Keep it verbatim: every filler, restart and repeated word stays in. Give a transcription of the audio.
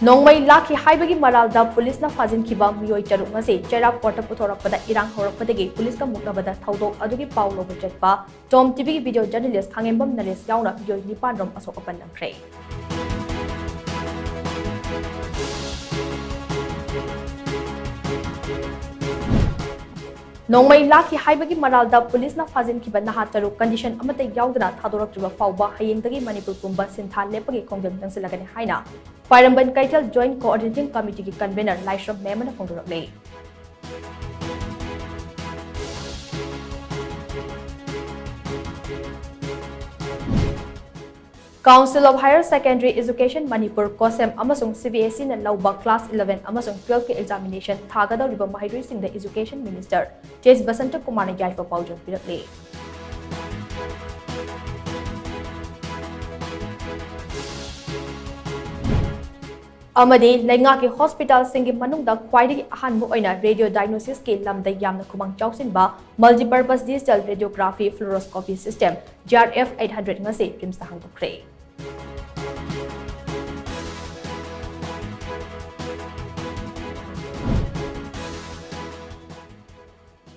ꯅꯣꯡꯃꯩ ꯂꯥꯛꯈꯤ ꯍꯥꯏꯕꯒꯤ ꯃꯔꯥꯜꯗ ꯄꯨꯂꯤꯁꯅ ꯐꯥꯖꯤꯟꯈꯤꯕ ꯃꯤꯑꯣꯏ ꯇꯔꯨꯛ ꯉꯁꯤ ꯆꯩꯔꯥꯛ ꯀꯣꯔꯠꯇ ꯄꯨꯊꯣꯔꯛꯄꯗ ꯏꯔꯥꯡ ꯍꯧꯔꯛꯄꯗꯒꯤ ꯄꯨꯂꯤꯁꯀ ꯃꯨꯛꯅꯕꯗ ꯊꯧꯗꯣꯛ ꯑꯗꯨꯒꯤ ꯄꯥꯎ ꯂꯧꯕ ꯆꯠꯄ ꯇꯣꯝ ꯇꯤꯚꯤꯒꯤ ꯚꯤꯗꯤꯑꯣ ꯖꯔꯅꯦꯂꯤꯁ ꯈꯥꯉꯦꯝꯕꯝ ꯅꯔꯦꯁ ꯌꯥꯎꯅ ꯃꯤꯑꯣꯏ ꯅꯤꯄꯥꯟ ꯔꯣꯝ ꯑꯁꯣꯛ ꯑꯄꯟ ꯅꯪꯈ꯭ꯔꯦ꯫ ꯅꯣꯡꯃꯩ ꯂꯥꯛꯈꯤ ꯍꯥꯏꯕꯒꯤ ꯃꯔꯥꯜꯗ ꯄꯨꯂꯤꯁꯅ ꯐꯥꯖꯤꯟꯈꯤꯕ ꯅꯍꯥ ꯇꯔꯨꯛ ꯀꯟꯗꯤꯁꯟ ꯑꯃꯠꯇ ꯌꯥꯎꯗꯅ ꯊꯥꯗꯣꯔꯛꯇ꯭ꯔꯤꯕ ꯐꯥꯎꯕ ꯍꯌꯦꯡꯗꯒꯤ ꯃꯅꯤꯄꯨꯔ ꯄꯨꯝꯕ ꯁꯤꯟꯊꯥ ꯂꯦꯞꯄꯒꯤ ꯈꯣꯡꯖꯪ ꯆꯪꯁꯤꯜꯂꯒꯅꯤ ꯍꯥꯏꯅ ꯈ꯭ꯋꯥꯏꯔꯝꯕꯟ ꯀꯩꯊꯦꯜ ꯖꯣꯏꯟꯠ ꯀꯣꯑꯣꯔꯗꯤꯅꯦꯇꯤꯡ ꯀꯃꯤꯇꯤꯒꯤ ꯀꯟꯚꯦꯅꯔ ꯂꯥꯏꯁ꯭ꯔꯝ ꯃꯦꯃꯅ ꯐꯣꯡꯗꯣꯔꯛꯂꯦ꯫ Council of Higher Secondary Education Manipur, COHSEM, ꯑꯃꯁꯨꯡ ꯁꯤ ꯕꯤ ꯑꯦꯁ ꯏꯅ ꯂꯧꯕ class eleven ꯑꯃꯁꯨꯡ twelve ꯀꯤ examination ꯊꯥꯒꯗꯧꯔꯤꯕ ꯃꯍꯩꯔꯣꯏꯁꯤꯡꯗ Education Minister ꯇꯦꯖ ꯕꯁꯟꯇ ꯀꯨꯃꯥꯔꯅ ꯌꯥꯏꯐ ꯄꯥꯎꯖꯦꯜ ꯄꯤꯔꯛꯂꯤ꯫ ꯑꯃꯗꯤ ꯂꯩꯉꯥꯛꯀꯤ ꯍꯣꯁꯄꯤꯇꯥꯜꯁꯤꯡꯒꯤ ꯃꯅꯨꯡꯗ ꯈ꯭ꯋꯥꯏꯗꯒꯤ ꯑꯍꯥꯟꯕ ꯑꯣꯏꯅ ꯔꯦꯗꯤꯑꯣ ꯗꯥꯏꯒꯅꯣꯁꯤꯁꯀꯤ ꯂꯝꯗ ꯌꯥꯝꯅ ꯈꯨꯃꯥꯡ ꯆꯥꯎꯁꯤꯟꯕ multipurpose digital radiography fluoroscopy system, G R F eight hundred, ꯉꯁꯤ ꯔꯤꯝꯁꯇ ꯍꯥꯡꯗꯣꯛꯈ꯭ꯔꯦ꯫